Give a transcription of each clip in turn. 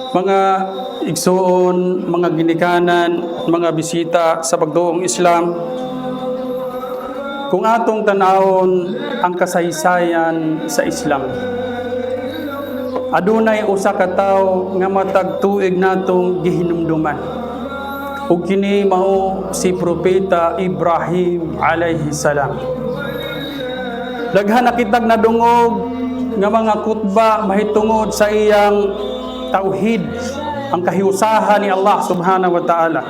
Mga igsuon, mga ginikanan, mga bisita sa pagtuong Islam, kung atong tanawon ang kasaysayan sa Islam, adunay usa ka tawo nga matag tuig natong gihinumduman. Ug kini mao si Propeta Ibrahim alayhi salam. Daghan na kitag nadungog nga mga kutba mahitungod sa iyang tauhid, ang kahiusahan ni Allah subhanahu wa ta'ala.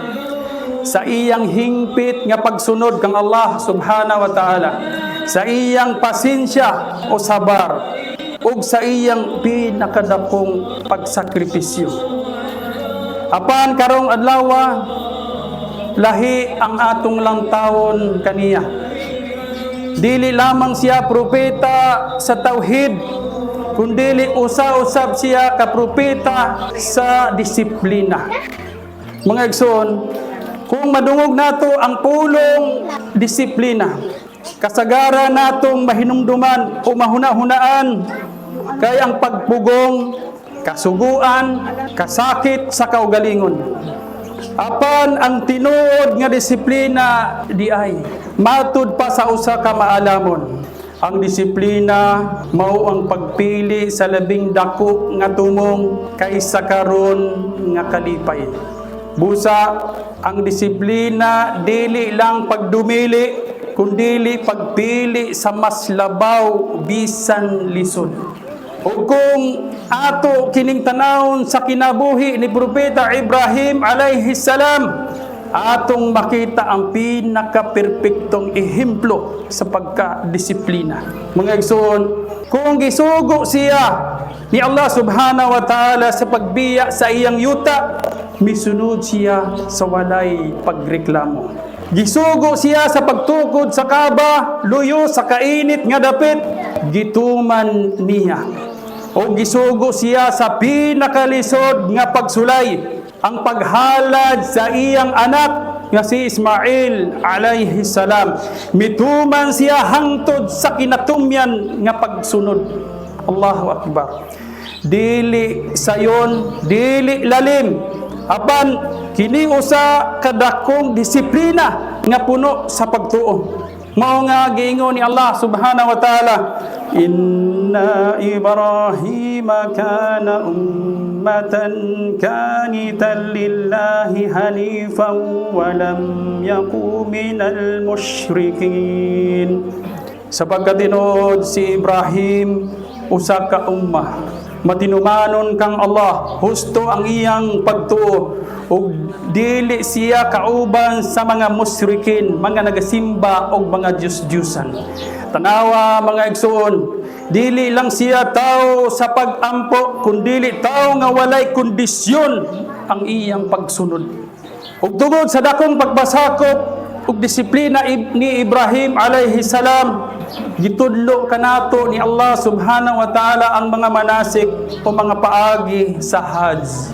Sa iyang hingpit nga pagsunod kang Allah subhanahu wa ta'ala. Sa iyang pasensya o sabar ug sa iyang pinakadakong pagsakripisyo. Apan karong adlaw, lahi ang atong lantawon kaniya. Dili lamang siya propeta sa tauhid, kundili usa-usab siya ka propeta sa disiplina. Mga igsoon, kung madungog nato ang pulong disiplina, kasagaran natong mahinumduman o mahuna-hunaan kay ang pagpugong, kasuguan, kasakit sa kaugalingon. Apan ang tinuod nga disiplina diay matud pa sa usa ka maalamon. Ang disiplina mao ang pagpili sa labing dako nga tumong kaysa karon nga kalipay. Busa, ang disiplina dili lang pagdumili kundili pagpili sa mas labaw bisan lisod. O kung ato kining tanawon sa kinabuhi ni Propeta Ibrahim alayhi salam, atong makita ang pinaka-perpektong ehemplo sa pagka-disiplina. Mga igsoon, kung gisugo siya ni Allah subhanahu wa ta'ala sa pagbiya sa iyang yuta, misunod siya sa walay pagreklamo. Gisugo siya sa pagtukod sa Kaaba, luyo sa kainit nga dapit, gituman niya. O gisugo siya sa pinakalisod nga pagsulay, ang paghalad sa iyang anak nga si Ismail alayhi salam. Mituman siya hangtod sa kinatumyan nga pagsunod. Allahu Akbar. Dili sayon, dili lalim. Apan kini usa kadakong disiplina nga puno sa pagtuo. Mao nga giingon ni Allah subhanahu wa ta'ala, "Inna Ibrahima kana ummatan kanitan lillahi hanifan wa lam yaku minal musyrikin." Sapagkat tinuod si Ibrahim usa ka ummah matinumanon kang Allah, husto ang iyang pagtuo ug dili siya kauban sa mga musrikin, mga nagasimba og mga diyos-diyusan. Tanawa, mga igsuon, dili lang siya tao sa pag-ampo kundili tao nga walay kondisyon ang iyang pagsunod. Ug tungod sa dakong pagpasakop ug disiplina ni Ibrahim alayhi salam, gitudlo kanato ni Allah subhanahu wa ta'ala ang mga manasik o mga paagi sa Hajj.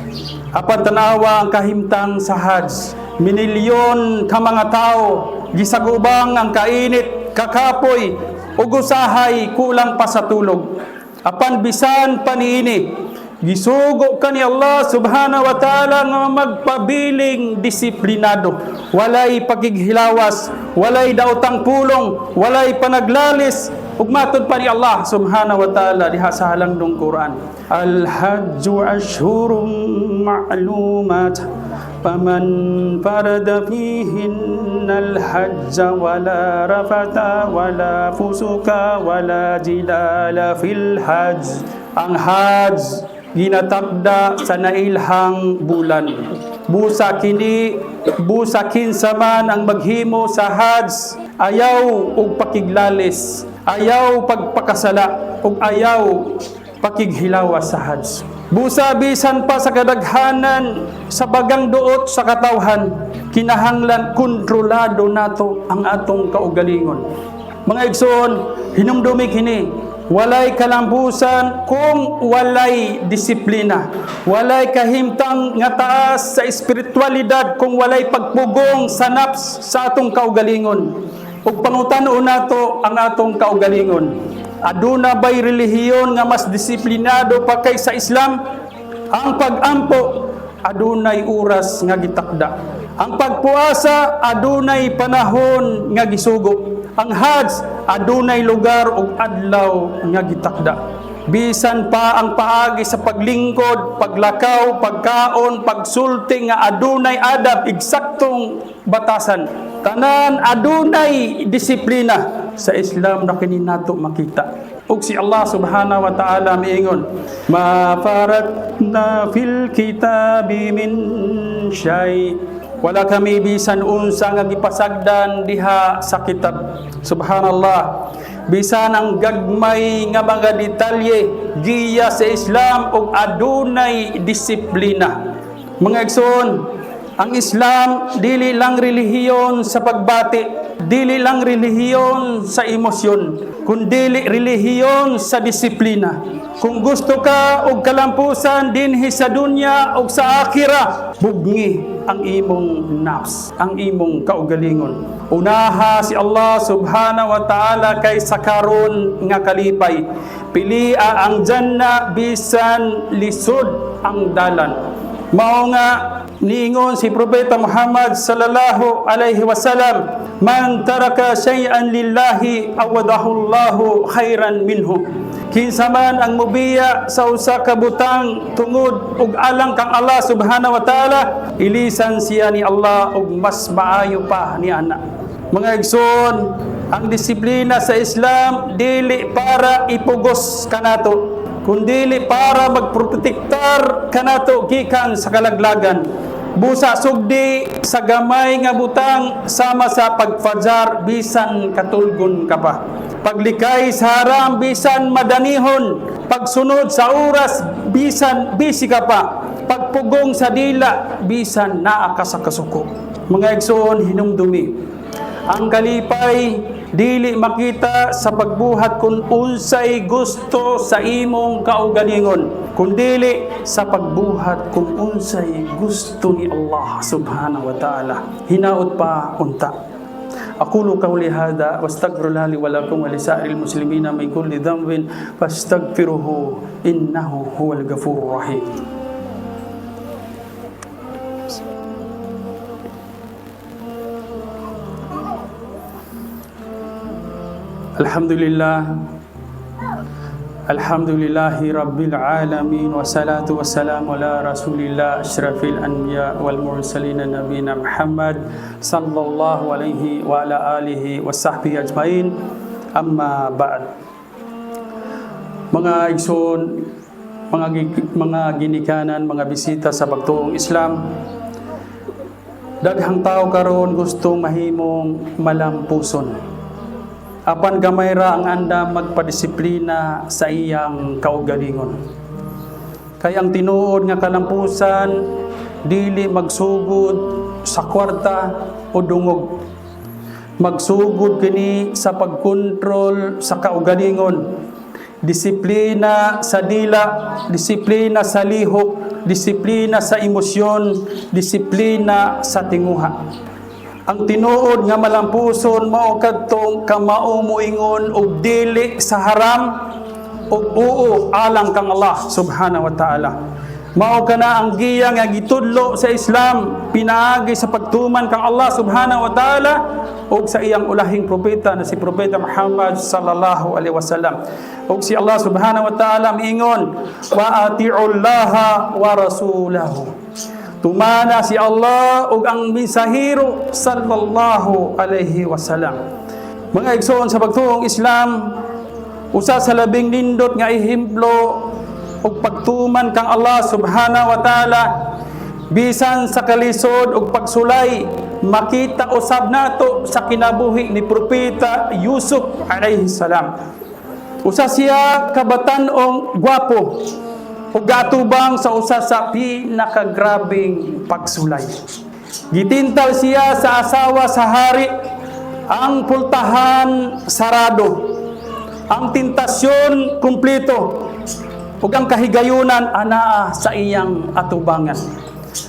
Apan tanawa ang kahimtang sa Hajj. Minilyon ka mga tao gisagubang ang kainit, kakapoy ug usahay kulang pa sa tulog. Apan bisan pa niini, gisugo ka ni Allah subhanahu wa ta'ala nga magpabiling disiplinado. Walay pakighilawas, walay daotang pulong, walay panaglalis. Ug matud pa ni Allah subhanahu wa ta'ala diha sa halangdong Quran, "Al-hajju ashhurum ma'lumat faman farada fihinna al-hajja wala rafata wala fusuka wala jidala fil hajj." Ang Hajj ginatakda sa nailhang bulan. Busa kini, busa kinsa man ang maghimo sa Hajj, ayaw og pakiglalis, ayaw pagpakasala ug ayaw pakighilawas sa Hajj. Busa bisan pa sa kadaghanan sa bagang duot sa katawhan, kinahanglan kontrolado nato ang atong kaugalingon. Mga igsoon, hinumdumi kini, walay kalambusan kung walay disiplina. Walay kahimtang nga taas sa espiritualidad kung walay pagpugong sa nafs sa atong kaugalingon. Ug pangutan-on nato ang atong kaugalingon. Aduna bay relihiyon nga mas disiplinado pa kaysa Islam? Ang pagampo adunay oras nga gitakda. Ang pagpuasa adunay panahon nga gisugo. Ang Hajj adunay lugar ug adlaw nga gitakda. Bisan pa ang paagi sa paglingkod, paglakaw, pagkaon, pagsulti nga adunay adab, eksaktong batasan. Tanan adunay disiplina. Sa Islam na kini nato makita. Ug si Allah subhanahu wa ta'ala miingon, "Ma faratna fil kitabi min syai." Wala kami bisan unsa nga gipasagdan diha sa kitab. Subhanallah. Bisan ang gagmay nga mga detalye giya sa Islam ug adunay disiplina. Mga igsoon, ang Islam dili lang relihiyon sa pagbati, dili lang relihiyon sa emosyon, kundili relihiyon sa disiplina. Kung gusto ka og kalampusan dinhi sa dunya og sa akhira, bugngi ang imong nafs, ang imong kaugalingon. Unaha si Allah subhanahu wa ta'ala kay sa karon nga kalipay. Pilia ang janna bisan lisod ang dalan. Mao nga niingon si Propeta Muhammad sallallahu alaihi wasallam, "Man taraka shay'an lillahi awadahu Allahu khairan minhu." Kinsa man ang mubiya sa usa ka butang tungod ug alang kang Allah subhanahu wa ta'ala, ilisan siya ni Allah og mas maayo pa ni ana. Mga igsoon, ang disiplina sa Islam dili para ipugos kanato, kundili para magprotektar kanato gikan sa kalaglagan. Busa sugdi sa gamay nga butang sama sa pagfajar bisan katulgon ka pa. Paglikay sa haram bisan madanihon, pagsunod sa oras bisan busy ka pa, pagpugong sa dila bisan naa ka sa kasuko. Mga igsoon, hinumdumi. Ang kalipay dili makita sa pagbuhat kung unsay gusto sa imong kaugalingon, kundili sa pagbuhat kung unsay gusto ni Allah subhanahu wa ta'ala. Hinaot pa unta. أقول قولي هذا واستغفر الله لي ولكم ولسائر المسلمين من كل ذنب فاستغفروه إنه هو الغفور الرحيم. الحمد لله، الحمد لله رب العالمين، والصلاة والسلام على رسول الله أشرف الأنبياء والمرسلين نبينا محمد صلى الله عليه وعلى آله وصحبه أجمعين، أما بعد. Mga igsoon, mga ginikanan, mga bisita sa pagtuong Islam, daghang tao karon gustong mahimong malampuson. Apan gamay ra ang andam magpadisiplina sa iyang kaugalingon. Kay ang tinuod nga kalampusan dili magsugod sa kwarta o dungog. Magsugod kini sa pagkontrol sa kaugalingon. Disiplina sa dila, disiplina sa lihok, disiplina sa emosyon, disiplina sa tinguha. Ang tinuod nga malampuson mao kadtong kamao moingon og dili sa haram ug oo alang kang Allah subhanahu wa ta'ala. Mao kana ang giya nga gitudlo sa Islam pinaagi sa pagtuman kang Allah subhanahu wa ta'ala ug sa iyang ulahing propeta na si Propeta Muhammad sallallahu alaihi wasallam. Ug si Allah subhanahu wa ta'ala miingon, "Wa atiullaha wa rasulahu." Tumana si Allah ug ang mensahero sallallahu alaihi wasallam. Mga igsoon sa pagtuong Islam, usa sa labing nindot nga ehemplo og pagtuman kang Allah subhanahu wa ta'ala bisan sa kalisod ug pagsulay makita usab nato sa kinabuhi ni Propeta Yusuf alaihi salam. Usa siya kabatan-ong gwapo ug gatubang sa usa sa pinakagrabing pagsulay. Gitintal siya sa asawa sa hari, ang pultahan sarado, ang tentasyon kumpleto, ug ang kahigayunan anaa sa iyang atubangan.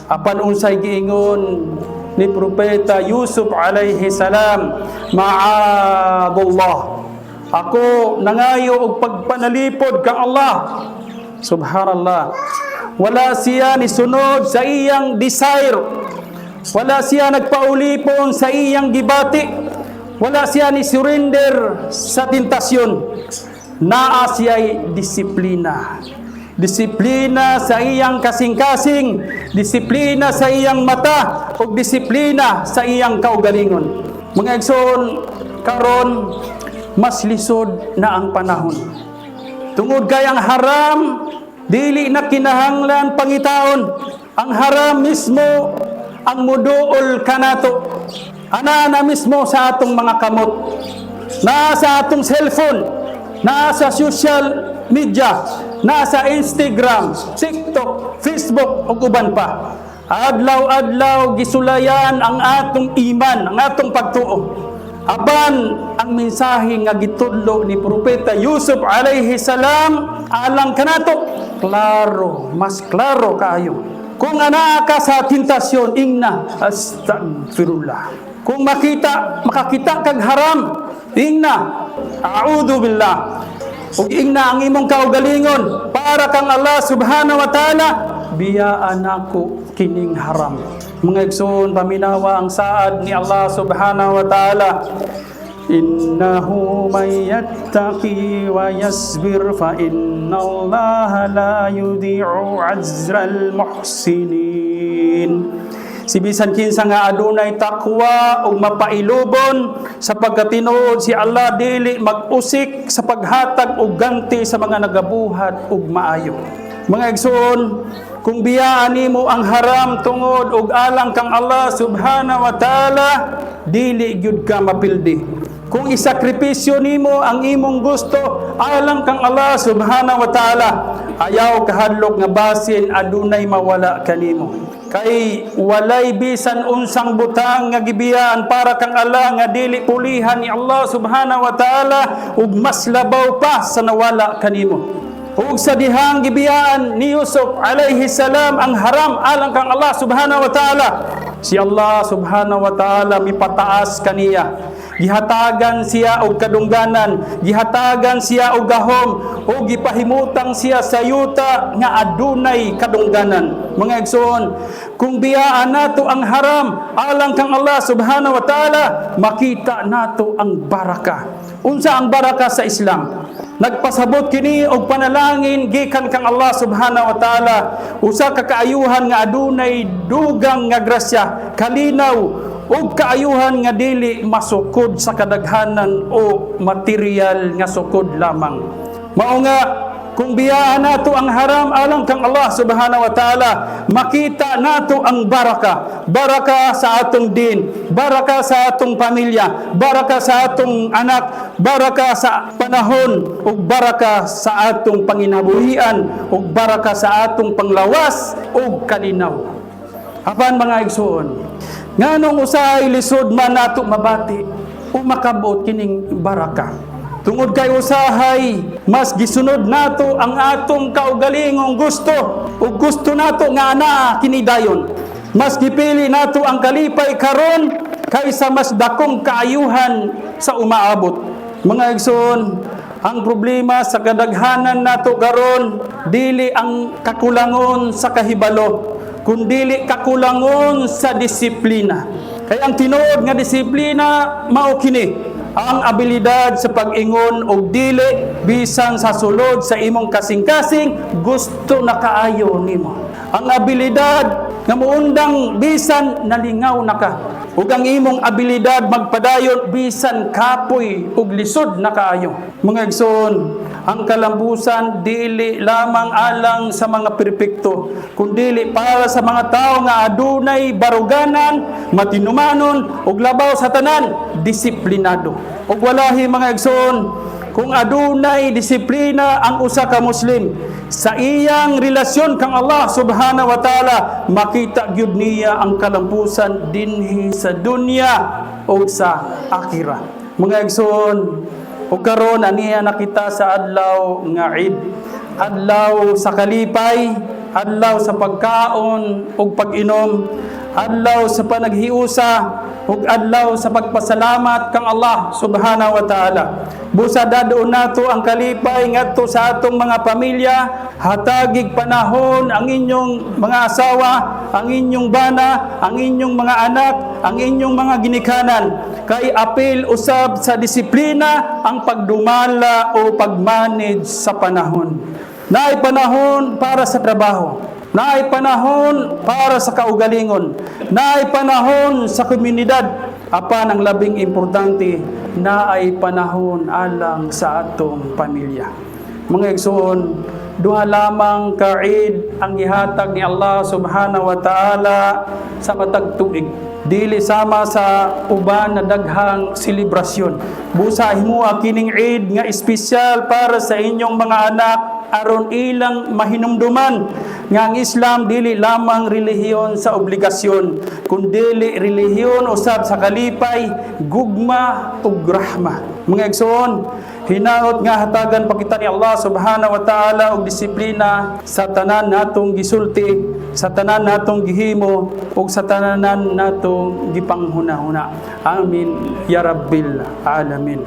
Apan unsay giingon ni Propeta Yusuf alaihi salam, "Ma'adullah." Ako nangayo og pagpanalipod kang Allah. Subhanallah. Wala siya ni sunod sa iyang desire. Wala siya nagpaulipon sa iyang gibati. Wala siya ni surrender sa tentasyon. Naa siya'y disiplina. Disiplina sa iyang kasing-kasing, disiplina sa iyang mata, ug disiplina sa iyang kaugalingon. Mga igsoon, karon mas lisod na ang panahon. Tungod kay ang haram, dili na kinahanglan pangitaon. Ang haram mismo ang muduol kanato. Ana na mismo sa atong mga kamot. Naa sa atong cellphone, naa sa social media, naa sa Instagram, TikTok, Facebook ug uban pa. Adlaw-adlaw gisulayan ang atong iman, ang atong pagtuo. Apan ang mensahe nga gitudlo ni Propeta Yusuf alayhi salam alang kanato, klaro, mas klaro kaayo. Kung anaa ka sa tentasyon, ingna, "Astagfirullah." Kung makakita kag haram, ingna, "A'udhu billah." Ug ingna ang imong kaugalingon para kang Allah subhanahu wa ta'ala, biyaan nako kining haram. Mga igsoon, paminawa ang saad ni Allah subhanahu wa ta'ala. "Innahu man yattaqi wa yasbir fa inna Allah la yudi'u ajral muhsinin." Si bisan kinsa nga adunay takwa ug mapailubon, sa pagkatinuod si Allah dili mag-usik sa paghatag og ganti sa mga nagabuhat og maayo. Mga igsoon, kung biyaan nimo ang haram tungod og alang kang Allah subhanahu wa ta'ala, dili gyud ka mapildi. Kung isakripisyo nimo ang imong gusto alang kang Allah subhanahu wa ta'ala, ayaw kahadlok nga basin adunay mawala kanimo. Kay walay bisan unsang butang nga gibiyaan para kang Allah nga dili pulihan ni Allah subhanahu wa ta'ala ug mas labaw pa sa nawala kanimo. Ug sa dihang gibiyaan ni Yusuf alayhi salam ang haram alang kang Allah subhanahu wa ta'ala, si Allah subhanahu wa ta'ala mipataas kaniya. Gihatagan siya og kadungganan, gihatagan siya og gahom, ug gipahimutang siya sa yuta nga adunay kadungganan. Mga igsoon, kung biyaan nato ang haram alang kang Allah subhanahu wa ta'ala, makita nato ang baraka. Unsa ang baraka sa Islam? Nagpasabot kini og panalangin gikan kang Allah subhanahu wa ta'ala, usa ka kaayuhan nga adunay dugang nga grasya, kalinaw ug kaayuhan nga dili masukod sa kadaghanan o material nga sukod lamang. Mao nga kung biyaan nato ang haram alang kang Allah subhanahu wa ta'ala, makita nato ang baraka. Baraka sa atong din, baraka sa atong pamilya, baraka sa atong anak, baraka sa panahon, ug baraka sa atong panginabuhian, ug baraka sa atong panglawas ug kalinaw. Apan mga igsoon, nganong usahay lisod man nato mabati o makabot kining baraka? Tungod kay usahay mas gisunod nato ang atong kaugalingong gusto ug gusto nato nga anaa kini dayon. Mas gipili nato ang kalipay karon kaysa mas dakong kaayuhan sa umaabot. Mga igsoon, ang problema sa kadaghanan nato karon dili ang kakulangon sa kahibalo, kundili kakulangon sa disiplina. Kay ang tinuod nga disiplina mao kini ang abilidad sa pag-ingon og dili bisan sa sulod sa imong kasing-kasing gusto na kaayo nimo. Ang abilidad nga muundang bisan nalingaw na ka. Ug ang imong abilidad magpadayon bisan kapoy ug lisod na kaayo. Mga igsoon, ang kalambusan dili lamang alang sa mga perpekto, kundili para sa mga tao nga adunay baruganan, matinumanon ug labaw sa tanan, disiplinado. Ug walahi, mga igsoon, kung adunay disiplina ang usa ka Muslim sa iyang relasyon kang Allah subhanahu wa ta'ala, makita gyud niya ang kalampusan dinhi sa dunya ug sa akhirah. Mga igsoon, ug karon aniya nakita sa adlaw nga Eid. Adlaw sa kalipay, adlaw sa pagkaon ug pag-inom, adlaw sa panaghiusa ug adlaw sa pagpasalamat kang Allah subhanahu wa ta'ala. Busa dad-on nato ang kalipay ngadto sa atong mga pamilya. Hatagig panahon ang inyong mga asawa, ang inyong bana, ang inyong mga anak, ang inyong mga ginikanan. Kay apil usab sa disiplina ang pagdumala o pagmanage sa panahon. Naay panahon para sa trabaho. Naay panahon para sa kaugalingon. Naay panahon sa komunidad. Apan ang labing importante, naay panahon alang sa atong pamilya. Mga igsoon, duha lamang ka Eid ang gihatag ni Allah Subhanahu wa Ta'ala sa matag tuig. Dili sama sa uban na daghang selebrasyon. Busa himoa kining Eid nga espesyal para sa inyong mga anak aron ilang mahinumduman nga ang Islam dili lamang relihiyon sa obligasyon, kundili relihiyon usab sa kalipay, gugma ug rahma. Mga igsoon, hinaot nga hatagan pa kita ni Allah Subhanahu wa Ta'ala og disiplina sa tanan natong gisulti, sa tanan natong gihimo ug sa tanan natong gipanghuna-huna. Amin ya Rabbil alamin.